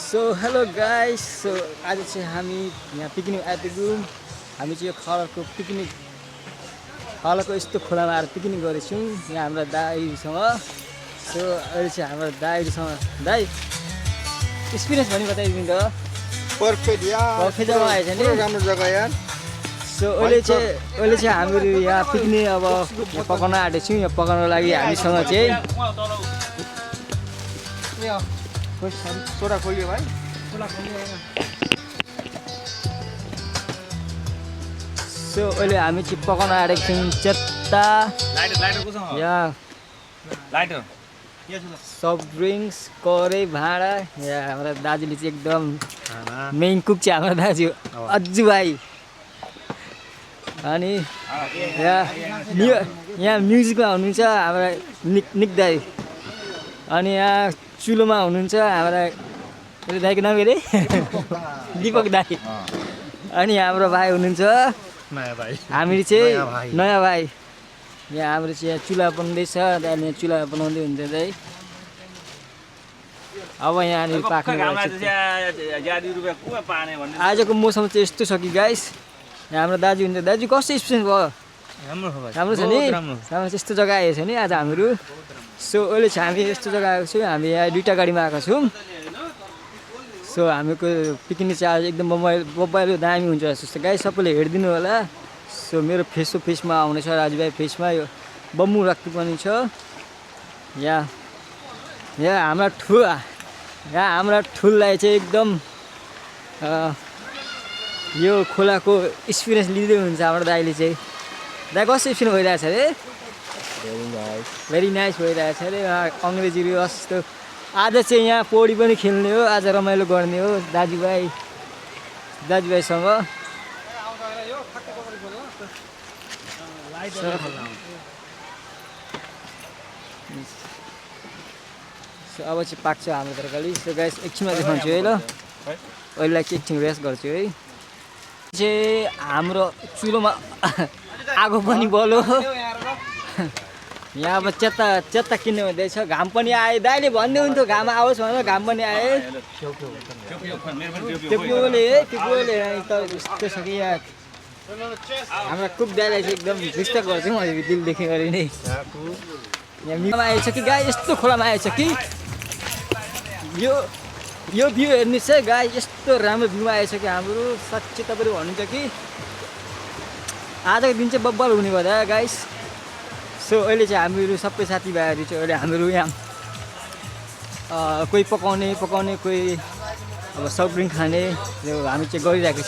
So hello guys, so आज चाहिँ हामी यहाँ पिकनिक आइपुग्यौँ। हामी चाहिँ यो खलको पिकनिक खलको यस्तो खोलामा आएर पिकनिक गरेछौँ यहाँ हाम्रा दाइसँग। सो अहिले चाहिँ हाम्रो दाइसँग दाइ एक्सपिरियन्स पनि बताइदिनु त। पर्फेक्ट यार, पर्फेक्ट जग्गा आएछ नि, राम्रो जग्गा यार। सो अहिले चाहिँ हामीहरू यहाँ पिकनिक अब पकाउन आँटेको छौँ। यहाँ पकाउनको लागि हामीसँग चाहिँ सोडा खोलियो भाइ। सो अहिले हामी चाहिँ पकाउन आँटेको छौँ चट्टा यहाँ सफ्ट ड्रिङ्क्स कराई भाँडा। यहाँ हाम्रा दाजुले चाहिँ एकदम मेन कुक चाहिँ हाम्रो दाजु अज्जु भाइ। अनि यहाँ म्युजिकमा हुनुहुन्छ हाम्रा निक दाई। अनि यहाँ चुलोमा हुनुहुन्छ हाम्रा दाईको नाम अरे दिपक दाई। अनि हाम्रो भाइ हुनुहुन्छ हामी चाहिँ नयाँ भाइ। यहाँ हाम्रो चाहिँ यहाँ चुला बनाउँदैछ, त्यहाँनिर चुला बनाउँदै हुन्छ दाइ। अब यहाँनिर पाक्ने आजको मौसम चाहिँ यस्तो छ कि गाइस। यहाँ हाम्रो दाजु हुन्छ। दाजु कस्तो एक्सपिरियन्स भयो? राम्रो छ नि, राम्रो यस्तो जग्गा आएको छ नि आज हामीहरू। सो अहिले चाहिँ हामी यस्तो जग्गा आएको छौँ। हामी यहाँ दुईवटा गाडीमा आएको छौँ। सो हामीको पिकनिक चाहिँ आज एकदम बब्बाइलो दामी हुन्छ जस्तो गाइस, सबैले हेरिदिनु होला। सो मेरो फेसमा आउनेछ राजुभाइ फेसमा यो बम्बु राख्नु पनि छ। यहाँ हाम्रा ठुललाई चाहिँ एकदम यो खोलाको एक्सपिरियन्स लिँदै हुन्छ हाम्रो दाइले चाहिँ। दाइ कस्तो एक्सपिरियन्स भइरहेछ अरे? भेरी नाइस भइरहेछ अरे। अङ्ग्रेजीहरू जस्तो आज चाहिँ यहाँ पौडी पनि खेल्ने हो, आज रमाइलो गर्ने हो दाजुभाइसँग। अब चाहिँ पाक्छ हाम्रो तरकारी। सो गाइस एकछिनमा देखाउँछु है ल, अहिलेलाई चाहिँ एकछिन रेस्ट गर्छु है। चाहिँ हाम्रो चुलोमा आगो पनि बल्यो। यहाँ अब चेत्ता किन्ने हुँदैछ। घाम पनि आयो, दाइले भन्दै हुन्थ्यो घाम आओस् भनेर, घाम पनि आयो। त्यो छ कि यहाँ हाम्रो कुक दाइलाई चाहिँ एकदम रिस्पेक्ट गर्छु म दिलदेखि गरी नै। यहाँ मिमा आएछ कि गाई, यस्तो खोलामा आएछ कि यो भ्यू हेर्नुहोस् है गाई, यस्तो राम्रो भ्यूमा आएछ कि हाम्रो। साँच्चै तपाईँले भन्नुहुन्छ कि आजको दिन चाहिँ बब्बल हुने भयो त गाइस। सो अहिले चाहिँ हामीहरू सबै साथीभाइहरू चाहिँ अहिले हामीहरू यहाँ कोही पकाउने कोही अब सफ्ट ड्रिङ्क खाने हामी चाहिँ गरिरहेको छौँ।